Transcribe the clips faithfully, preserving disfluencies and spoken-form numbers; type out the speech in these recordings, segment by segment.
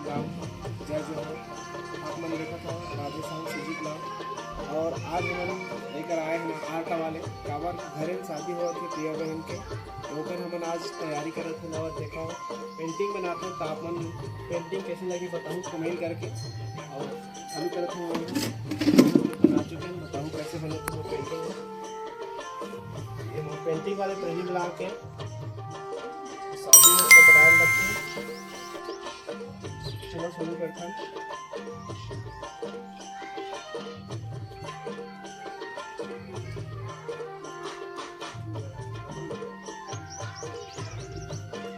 राम, जय जोहार। आप मन देखत हव राधेश्याम सुजीत नाम। और आज हमन लेकर आए हैं आटा वाले, काबर घरे में शादी होवत हे प्रिया बहन के, तो ओकर हमन आज तैयारी करत हन। और देखो, पेंटिंग बनात हन, तो आप मन पेंटिंग कैसे लगी बताहू कमेंट करके। और चालू करत हन, बना चुके हैं, बताहू कैसे बनत हे पेंटिंग। ये मोर पेंटिंग वाले प्रेमी ला के शादी में तो बनाए लगथे। चलो शुरू करथन।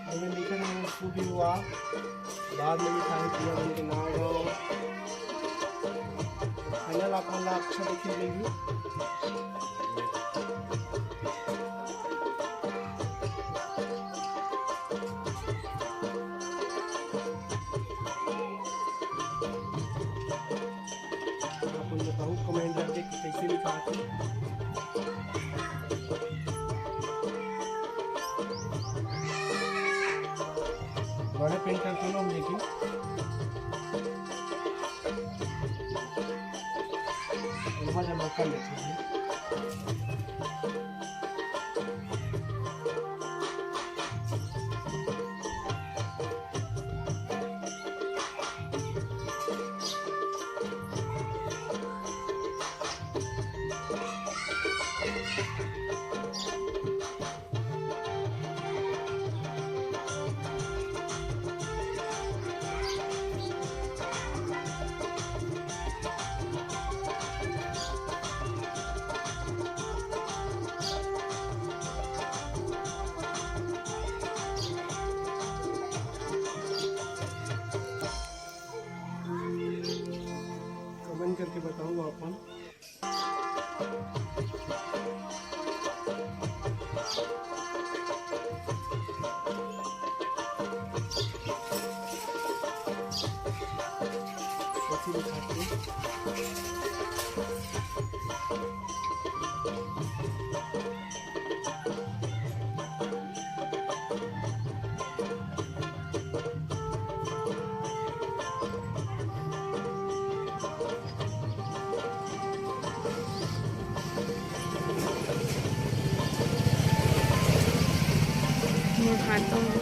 हमन लिखत हन शुभ विवाह, बाद में लिखा है प्रिया बहन के नाम। फाइनल आप मन ला अच्छा दिखे मिलही। आप मन बताहू कमेंट करके कि कैसे लिखात हे। बड़े पेन करके लो हम, लेकिन जमा जमा कर लेते हैं। कमेंट करके बताओ आप मन। मोर हाथों में।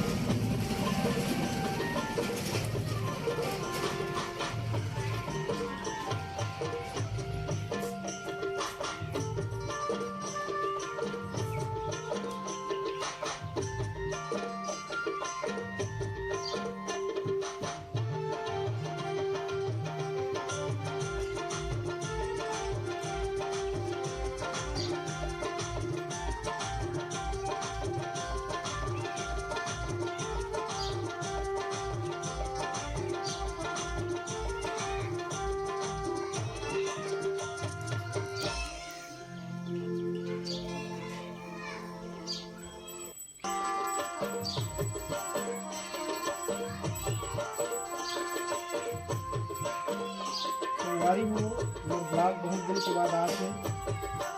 संगवारी हो, मोर vlog बहुत दिन के बाद आत हे।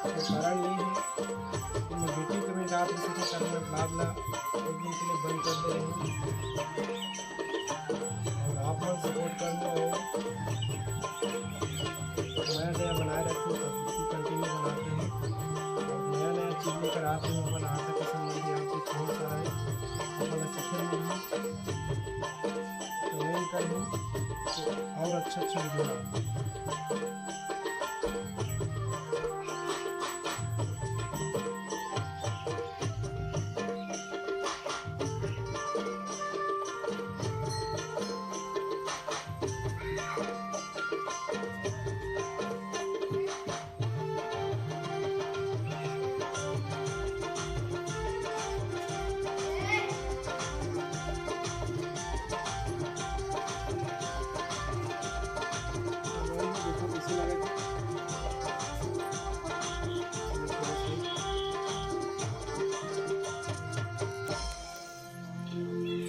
तो कारण ये हे कि मोर बेटी के मैं रात में सोचे कर मैं vlog ला एक दिन के लिए बंद कर दे रहे हूँ। और आप मन support करहू और नया नया बनाए रखहू, तो continue बनाते हैं। और नया नया चीज लेकर आते हैं अपन आटा के संबंधी, आपको बहुत सारा है, अपन सीखे मिलही। कमेंट करहू तो और अच्छा अच्छा वीडियो लाऊँ।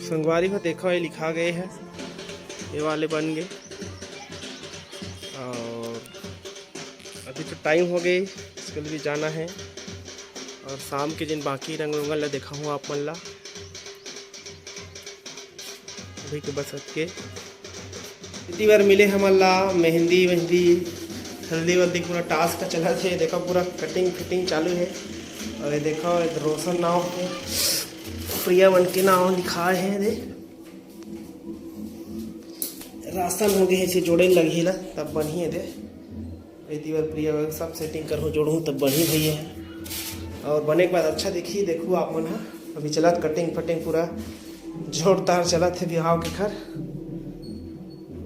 संगवारी हो, देखो, ये लिखा गए है, ये वाले बन गए। और अभी तो टाइम हो गई, स्कूल भी जाना है। और शाम के दिन बाकी रंग रोगन ला देखा हूँ आप मन ला। अभी के बस अतके। इतनी बार मिले हमन ला मेहंदी वेहंदी, हल्दी वल्दी, पूरा टास्क का चलत हे। देखो, पूरा कटिंग फिटिंग चालू हे। और ये देखो, ये रोशन नाव हे, प्रिया मन के नाव लिखाए हे दे। राशन हो गए हे, इसे जोड़े लगही ला, तब बनही हे दे। इतनी बार प्रिया बर सब सेटिंग करहूँ, जोड़हूँ, तब बनही भैया हे। और बने के बाद अच्छा दिखही। देखू आप मन ह, अभी चलत कटिंग फटिंग पूरा जोरदार चलत हे बिहाव के घर।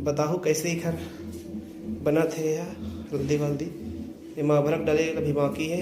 बताहू कैसे एखर बनत हे एहा हल्दी वल्दी। एमा अदरक डाले अभी बाकी हे।